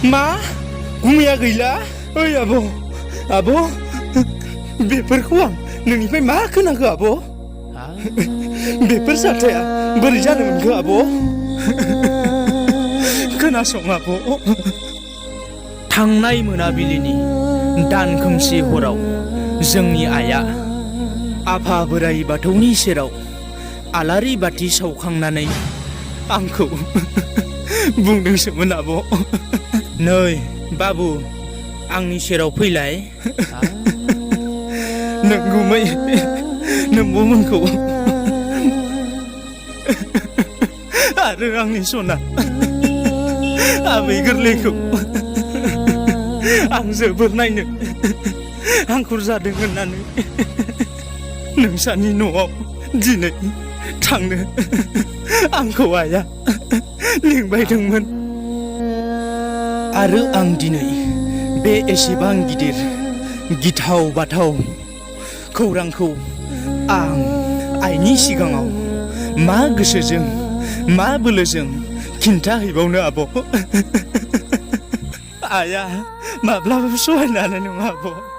मा गुमैया गैला ओइ आब' बेफोरखौ आं नोंनिफ्राय मा खोनाखो आब' बेफोर जाथाया बोरै जानो मोनखो आब' खोनासं आब' थांनाय मोनाबिलिनि दान खोमसि हराव जोंनि आइया आफा बोराइ बाथौनि सेराव आलारि बाथि सावखांनानै आंखौ बुंदोंसोमोन आब' नै बाबु आंनि सेराव फैलाय नोंगुमै नोंब'मोनखौ आरो आंनि सना आबै गोरलैखौ आं जोबोर नायनो हांखुर जादों होननानै नोंसानि न'आव दिनै थांनो आंखौ आइया लिंबायदोंमोन आरो आं दिनै बे एसेबां गिदिर गिथाव बाथाव खौरांखौ आं आइनि सिगाङाव मा गोसोजों मा बोलोजों खिन्थाहैबावनो आब' आइया माब्लाबाबो सहायनो हानाय नङा आब'